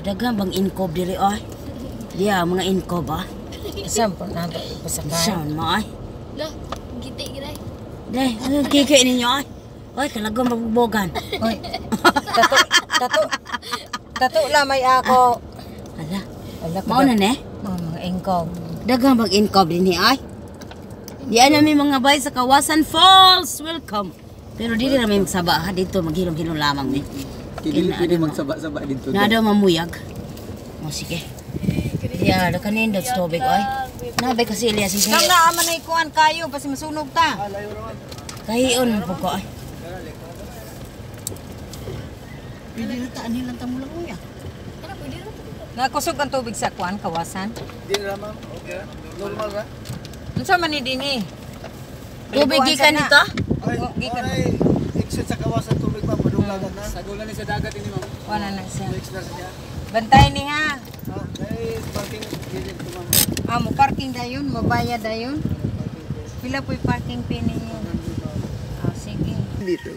Daghan bang inkob diri oy. Diya mga inkob ah. Saan po na ito pasakay? Saan mo ay? Lah, giti gray. Day, anong kiki ninyo ay? Oy, kalagong mabugbogan. Oy. Tato, tato. Tato lamay ako. Ala, Ala, mao na ne? Mga ingkog. Daghang bang inkob dinhi ay? Diyan na may mga bay sa Kawasan Falls. Welcome. Pero dili na may magsaba ha dito, maghilom-hilom lamang ni. Dili pwede magsaba-saba dito. Na daw mamuyag. O sige. Diya, kanin dot tubig oy. Nabay kasi Elias sige. Kang naaman na ikuan kayo, basi masunog ta. Kahiyon man po ko ay. Pwede na taan nilang tamulang uya. Nakusog ang tubig sa kuan, Kawasan. Di ra ma'am. Okay. Normal ra. Unsa man ni dinhi? Tubig gikan nito? Ay, Oh, gikan. ay, exit sa Kawasan tubig ma'am, padunglagan na. Sagulan ni sa dagat ini ma'am. Wala na siya. Next na siya. Bantay ni ha. Ah, ay parking gilid ko ma'am. Ah, mo parking dayon, mabayad dayon. Pila po'y parking fee ninyo? Ah, sige. Dito.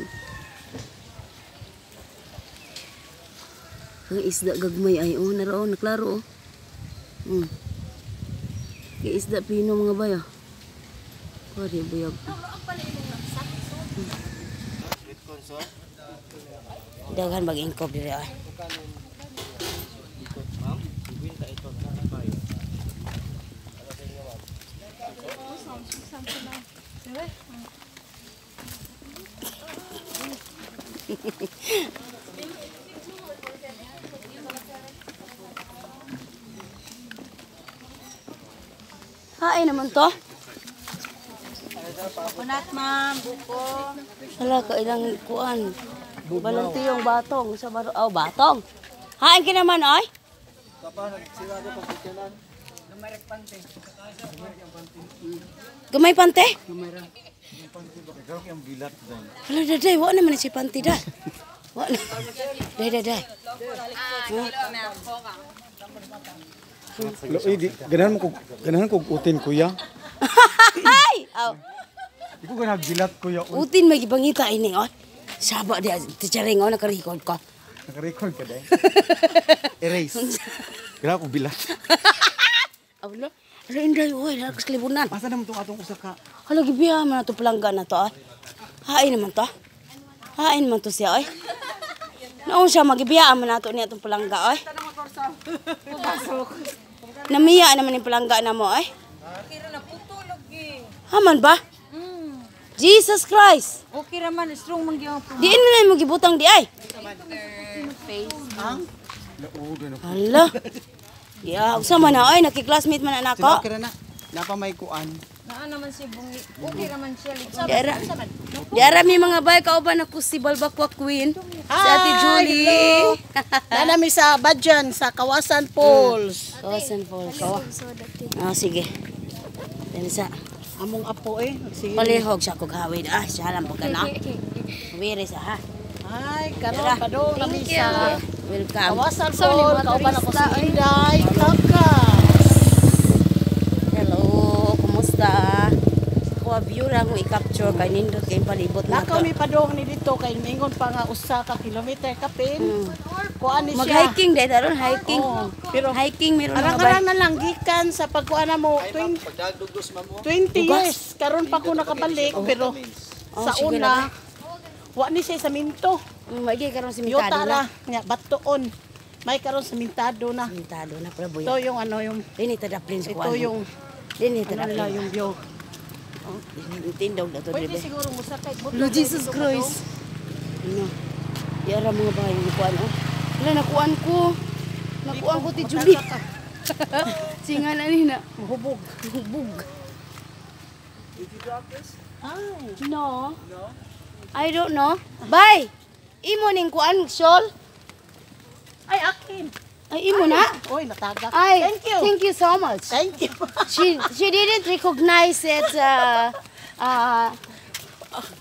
Ang isda gagmay ay oh, naroon, naklaro oh. Kay isda pino mga bay oh. Kari buyag. Daghan bag ingkob diri ay. Hain naman to. Kunat ma'am, buko. Hala ka ilang kuan. Balantiyong batong sa baro oh, batong. Hain ka naman oy. Gamay pante? Hala daday, wa naman si pante da. Wa na. Day day day. Lo, di, ganahan ko utin kuya. Ay! Aw, Di ko ganahan gilat kuya. utin may gibangita ini oy. Saba di teacher oh, naka-record ko. Naka-record ka dai. Erase. Ganahan ko bilat. Awlo. Hala inday oy, hala sa libunan. Asa naman tong atong usa ka? Hala gibiya man ato palangga na to ay. Hain naman to. Hain naman to siya ay. Naon siya magibiya man nato niya atong palangga ay. Namiya naman yung palangga na mo ay. Okay ra na putulog gi. Haman ba? Jesus Christ. Okay ra man, strong man gyud. Diin mo na yung gibutang di ay. Hala. Ya, usa man na ay nakiklasmate man na nako. Okay ra na. Napa may kuan. Naa naman si Bungi. Okay ra man siya. Diara. Diara mi mga bay kauban ako si Balbakwa Queen. Si Ate Julie. Nanami sa Badjan, sa Kawasan Falls. Kawasan Falls. Ah, sige. Then sa Among apo eh. Sige. palihog siya kog hawid. Ah, siya lang pagka na. Wiri sa ha. Ay, karon padung kami sa Welcome. Kawasan Falls. Kauban ako si Inday Kakas. Hello, kumusta? Kuha view lang ko i-capture kay nindot kay palibot na Nakaw to. mi padung ni dito kay mingon pa nga usa ka kilometer kapin. Kuan ni siya. Mag-hiking dahil aron hiking. Oo, pero hiking meron mga bay. Arang-arang na lang gikan sa pagkuan na mo 20 years karon pa ko nakabalik pero Oh, sa sige una wa ni siya sa minto. Maigi karon simentado Yuta na. ra nya batuon. May karon sementado na. Simentado na pero Ito buya. yung ano yung Dini tadaplin sa ito kuan. yung Dini ano nila tadaplin. yung view. Tindog na to Pwede dire. siguro musakay buto. Lo Jesus Christ. Ano? Di ara mga bahay yung kuan oh. Wala nakuan ko. Nakuan ko ti Julie. Singa na ni na. Hubog. Hubog. Did you drop this? Ay. No. I don't know. Bye. Imo ning kuan shawl. Ay akin. Ay imo na. Oy nataga. Ay, Thank you. Thank you so much. Thank you. She didn't recognize it.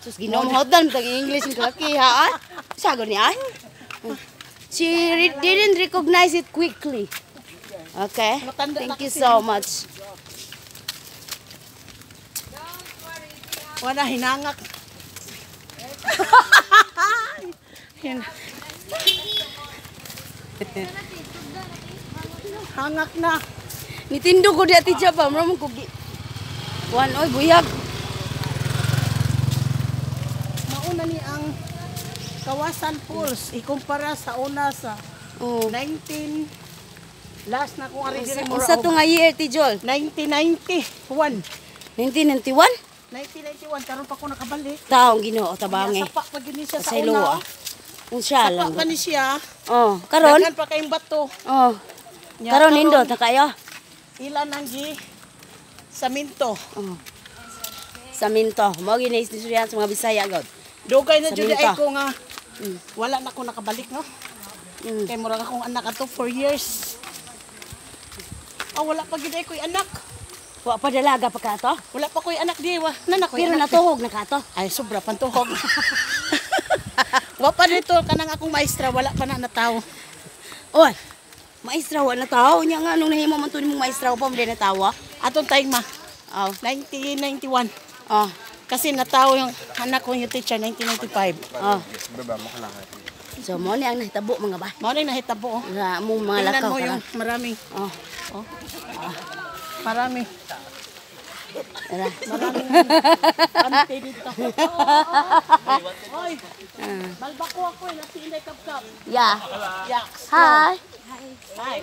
Sus, Ginoo mo tag English ng laki ha. Sago niya. She didn't recognize it quickly. Okay. Matanda na Thank you kasi. so much. Wala hinangak. Hin- Hangak na. Nitindo ko di ati siya pa. Mura mong kugi. Kuan, oy, buyag. Mauna ni ang Kawasan Falls ikumpara sa una sa 19 last na kung ari diri mura Unsa to nga year, Ti Jol? 1991. 1991? 1991 karon pa ko nakabalik. Taong Ginoo tabangi. Sapa pa gini siya sa Sa una. ilo. Oh. Unsa Sapa lang. pa ni siya. Oh, karon. Daghan pa kayong bato. Oh. Nya, Karon nindot na kayo. Ilan ang gi saminto. Oh. Saminto. Mao gini istorya sa mga Bisaya god. Dugay na jud Saminto. ay ko nga wala na ko nakabalik, no. Kay murag akong anak ato 4 years. Ah, wala pa gid ay ko'y anak. Wa pa dalaga pa ka to. Wala pa ko'y anak di wa. Nana ko'y Pero anak. natuhog na ka to. Ay, sobra pantuhog. Wa pa dito kanang akong maestra, wala pa na natawo. Oy. Maestra wa na tao nya nga nung nahimo man to nimong maestra pa mo na tawa. Atong tayong ma, Oh. 1991. Oh. Kasi natawo yung anak ko yung teacher 1995. Oh. So mo ni ang nahitabo mga ba. Mao na yung nahitabo. Oh. Sa among mga Tingnan lakaw mo yung karon. marami. Oh. Oh. Marami. Tara. Ante dito. Oy. Balbako ako eh, nasi inday kapkap. Yeah. Yaks. Hi. Hi.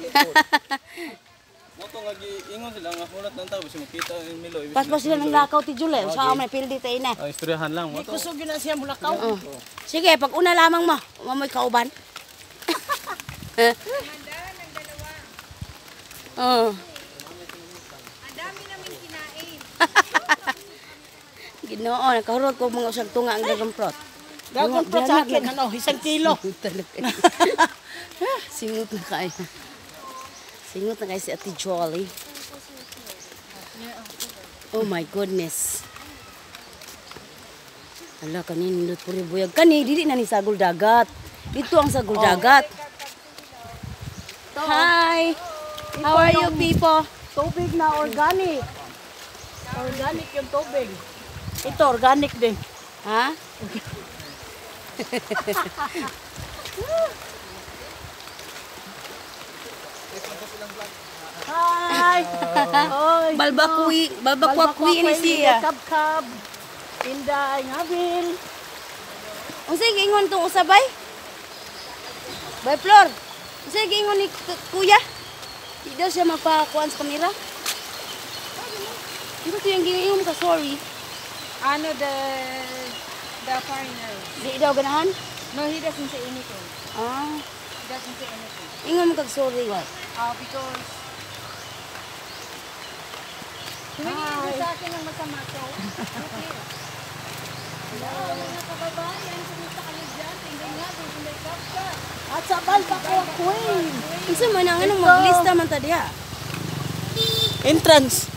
Mo to nga giingon sila nga hulat ng tao bisag makita ang Milo. Ibig Paspas sila ng lakaw ti Julie. Sa may pildi tayo na. Ah, istoryahan lang mo Di to. kusog yun na siya mulakaw. Oh. Sige, pag una lamang mo, mamoy kauban. Oh. Ang dami namin kinain. Ginoo, nakahurot ko mga usag tunga ang dragon fruit. Dragon fruit sa akin, ano, 1 kilo. Singot na kayo. Singot na kayo si Ate Jolly. Oh my goodness. Ala, kanin, nindot puri buyag. Kani, dili na ni sagol dagat. Dito ang sagol dagat. Hi! How are you people? Tubig na organic. Organic yung tubig. Ito, organic din. Ha? Hi! Oy! Balbakwi, balbakwakwi ni siya. Kab-kab. Inday, ngabil. Unsay giingon tong usabay? Bay Flor. Unsay giingon ni kuya? Di daw siya mapakuan sa kamera. Di ba ito yung giingon ka sorry? Ano the foreigner? Di daw ganahan? No, he doesn't say anything. Ah, He doesn't say anything. ingon mo kag sorry wa. Because tumingin sa akin ng masama to. Okay. Hello, mga kababayan. Kumusta kayo dyan? Tingnan nga kung may kapka. At sa Balbacoa Queen. Unsa man ang anong maglista man ta diha? Entrance.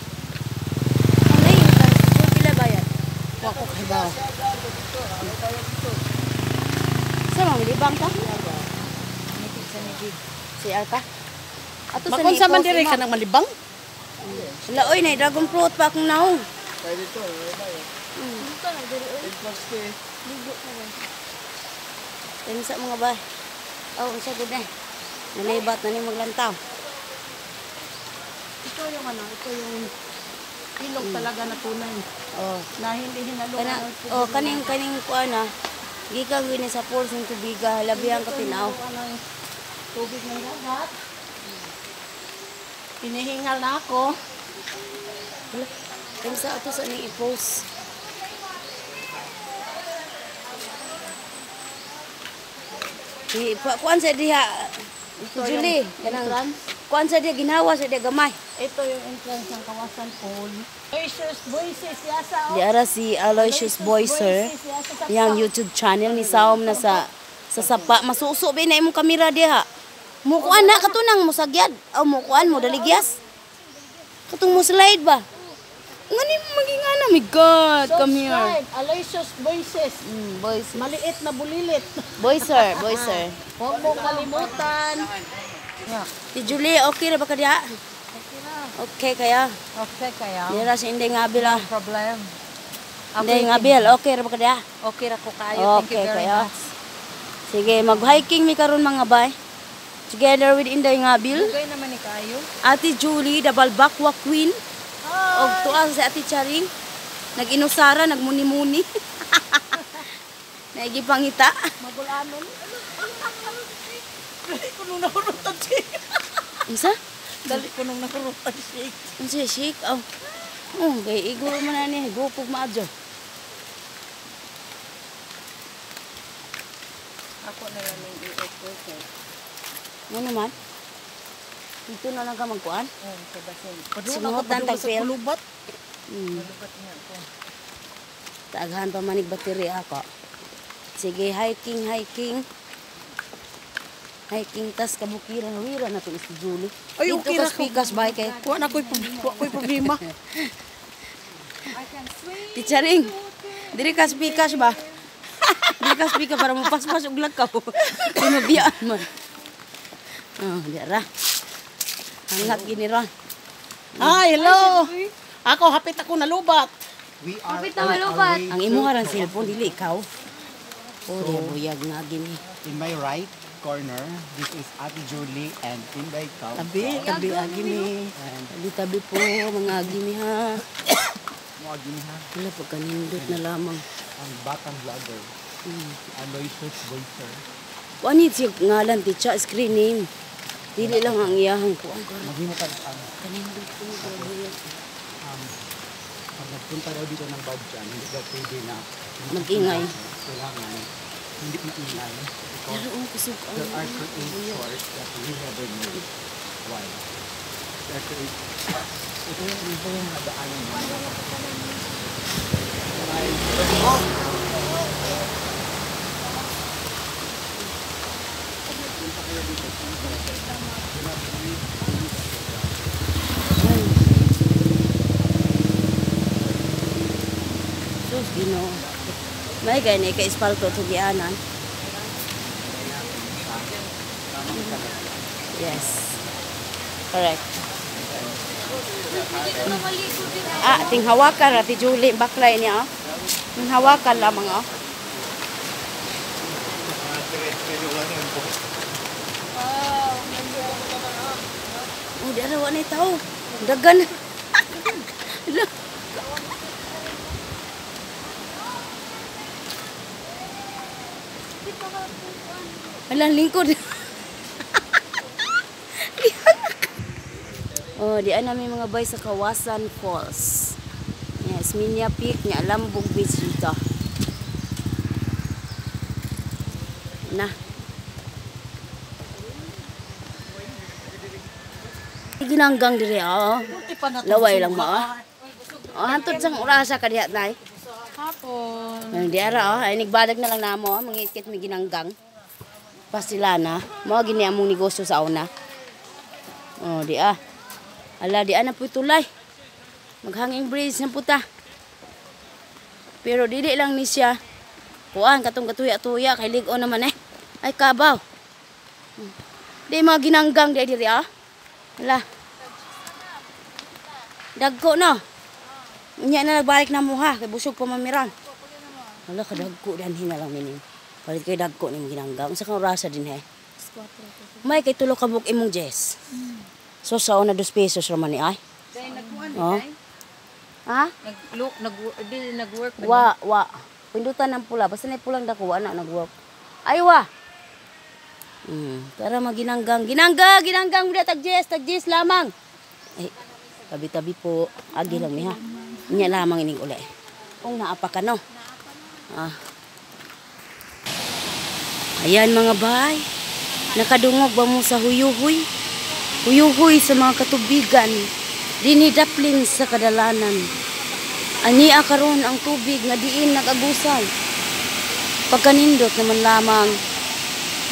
Ay, pila bayad? Wa ko kahibaw. Sa mga libang ka? CR ka? Ato sa Makunsa man ni-post dire imo. ka nang malibang? Wala oy, nay dragon fruit pa akong naong. Kaya dito, wala eh. Entrance to eh. Kaya sa mga bay. Oh, unsa gud na. Nalibat na ni maglantaw. Ito yung ano, ito yung ilog talaga na tunay. Oh. Na hindi hinalo. Kana oh kaning kaning kuan ah. Gikan gyud ni sa pools ng tubiga, labihan ka tinaw. Ano, tubig ng dagat. Hinihingal na ako. Wala. Kaya sa ato sa ning i-post. Di pa kuan sa diha. Julie, kanang kuan sa diha ginawa sa diha gamay. Ito yung entrance ng Kawasan Pool. Aloysius Voices, yasa. Oh. Di ara si Aloysius Boyser. Voices, yasa sa Yang YouTube channel ni Saom na sa sapa masuso ba na imong kamera diha. Mukuan na katunang musagyad. Aw mukuan mo daligyas. Katong mo slide ba? Ngani mo maging ana, my God, come here. Subscribe, Aloysius Voices. Boys, Maliit na bulilit. boyser, boyser. Huwag mo kalimutan. Ti Julie, okay ra ba ka diha? Okay kaya. Okay kaya. Nira si Inday Ngabil ah. Problem. Inday Ngabil, okay ra ba ka diha? Okay ra ko kayo. Thank you Okay very kaya. much. Sige, mag-hiking mi karon mga bay. Together with Inday Ngabil. Dugay naman ni kaayo. Ate Julie, the Balbakwa Queen. Og tuwa si Ate Charing. Nag-inusara, nagmuni-muni. Naigipangita. Magulanon. Dali ko nung nahurot ang shake. Unsa? Dali ko nung nahurot ang shake. Unsa shake? Oh. Oh, kay igo man na ni, gupog maadyo. Ako na lang yung i-off ko kay. Ano naman? Dito na lang ka magkuan. Oh, kay basin. Sunod Padung ang sa tagpil. kulubat. Malubat niya ako. Taaghan pa manig baterya ako. Sige, hiking, hiking. Hiking tas kabukiran wira na to si Julie. Ay, Dito okay ka ra ko. spikas bay kay Wa na ko'y wa ko'y problema. Teachering. Diri ka spikas ba? Diri ka spika para mapaspas og lakaw. Di mabiyaan man. Oh, di ra. Hangat gini ra. Hi, hello. Ako hapit ako nalubat. We are Kapit na on our malubat. way Ang to imo nga cellphone dili ikaw. Oh, di buyag nga gini. In my right corner, this is Ate Julie and Inday Kau. Tabi, tabi agi ni. And Tabi-tabi po mga gini ha. mo gini ha, Wala pagkanindot na lamang. ang batang vlogger. Si Aloysius Voicer. Wani siya ngalan teacher screen name. Dili lang ang iyahang kuan. Maghimo ka ang Kanindot ko buyag. Pag nagpunta daw dito ng Badjan, hindi daw pwede na Mag-ingay. Kailangan hindi maingay because Pero ang kusog ang there are creatures that we never knew. Why? There are creatures. Ito yung mga daanan mo. Sus, Ginoo. May gani kay espalto tugianan. Yes. Correct. Ah, ting hawakan Ate Julie baklay niya. Oh. Ting hawakan lamang oh. Oh, di ara wa na tao. Dagan. Ala. Ala, lingkod. Oh, di namin mga bay sa Kawasan Falls. Yes, Minya Peak nya Lambog Beach dito. Na. Ginanggang diri oh. Laway lang mo oh. Oh, hantod sang orasa ka diha nay. Hapon. Ang di ara oh, ay nigbadag na lang namo, oh, mangikit mi ginanggang. Pasilana, mao gini among negosyo sa una. Oh, di ah. Ala, di ah na po'y tulay. Maghanging bridge na puta. Pero dili lang ni siya. Kuan katong katuya-tuya kay lig-on naman eh. Ay kabaw. Di mga ginanggang di diri ah. Ala. Dagko no. Unya na nagbalik na mo ha, kay busog pa mamiran. Ala kadagko danhi na lang mining. Palit kay dagko ning ginanggang. Unsa kang orasa din he? May kay tulo ka buok imong Jess. So sa una 2 pesos ra man ni ay. Dahil nagkuan Oh. di ay. Ha? Nag-look, nag di nag-work ba? Wa, wa. Pindutan ng pula. Basta na pulang dako, wa na nag-work. Ay, wa. Tara maginanggang. Ginangga, ginanggang. Muda tag-jess, tag-jess lamang. Ay, tabi-tabi po. Agi lang niya. Niya lamang ining uli. Kung naapa ka, no? Ah. Ayan mga bay. Nakadungog ba mo sa huyuhoy? Huyuhoy sa mga katubigan. Dinidaplin sa kadalanan. Ania karon ang tubig nga diin nag-agusal. Pagkanindot naman lamang.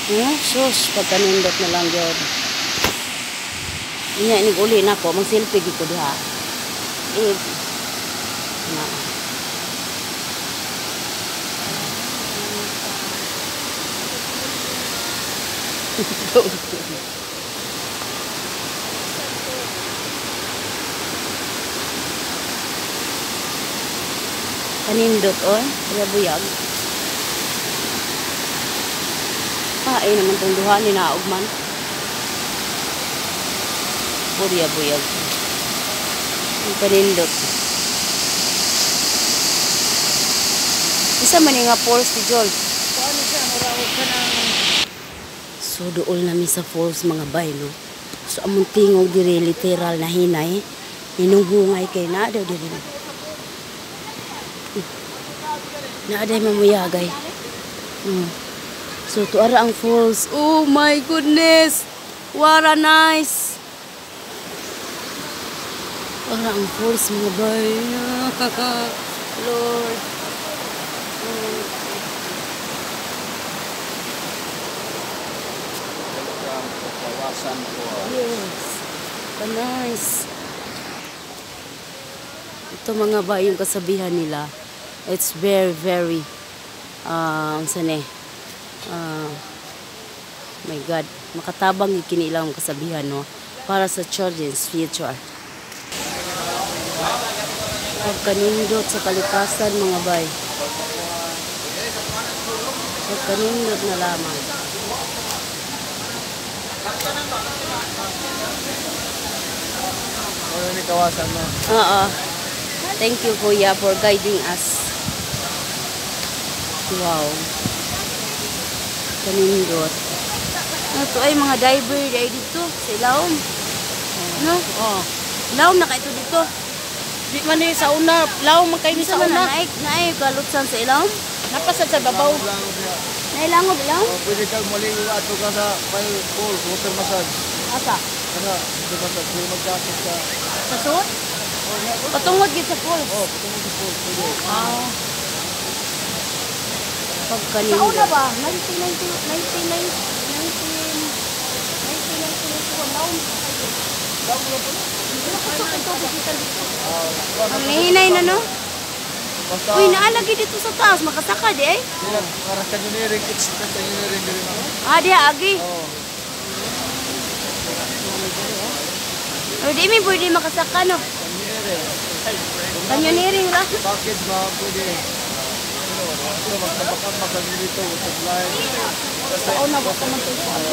Oh, sus, pagkanindot na lang gyud. Inya inig uli nako, mag-selfie gid ko diha. Eh, na. Kanindot, oy. Kaya buyag. Ah, ay naman tong duha ni naog man. Purya buyag. Ang kanindot. Isa man nga falls ti Jol. Kuan siya mura og kanang. So dool nami sa falls, mga bay, no. So among tingog diri literal na hinay. Hinunghungay kay na daw diri. Naa day mamuyagay. So tuara ang falls. Oh my goodness. What a nice. Para ang falls, mga bay. Lord. Welcome to Kawasan Falls. Yes. The nice. Ito, mga bay, yung kasabihan nila. It's very, very, saan eh, my God, makatabang yung kinilang kasabihan, no? Para sa children's future. Pagkanindot sa kalikasan, mga bay. Pagkanindot na lamang. Ano ni Kawasan mo? Oo. Thank you, Kuya, for guiding us. Wow. Kanindot. Ito ay mga diver ay dito sa ilawom. No? Oh. Ilawom na ka ito dito. Di man ni sa una, law man kay ni Sa sa una. Naay, naay kalutsan sa ilawom. Napasad sa babaw. Nailangob ilawom. Oh, pwede kang maligo ato ka sa fire pool, water massage. Asa? Ano, water massage, pwede magkakit ka. Sa suot? Patungod gid sa falls. Oh, patungod sa pool, pwede. Ah. Pagkanindot. Sa una ba? 1990, 19, 19, 1991, law man kayo. Pero kusog ang tubig gikan dito. Ang nihinay na, no? Basta, Uy, naalagi dito sa taas. Makasaka di ay. Sila, para canyoneering, it's canyoneering din ma'am. Ah, di agi. Oh. Or di mi pwede makasaka, no? Canyoneering. Canyoneering ra. Package ma'am, pwede. Ano, ito, magtabakan kami dito, water slide. Sa una, wa pa man tayo kuan.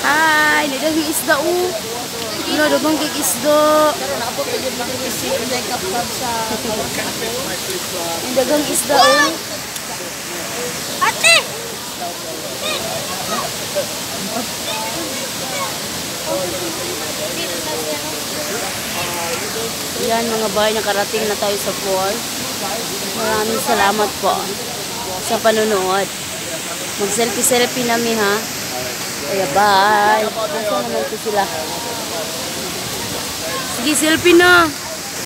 Hi, daghang isda oh. Ano, daghang kig isda. Pero naabot na gyud mga si Inday Kapkap sa Kawasan. Ang daghang isda oh. Ate! Yan, mga bay, nakarating na tayo sa falls. Maraming salamat po sa panonood. Mag-selfie-selfie nami ha. Kaya bye. Asa naman po sila? Sige, selfie na.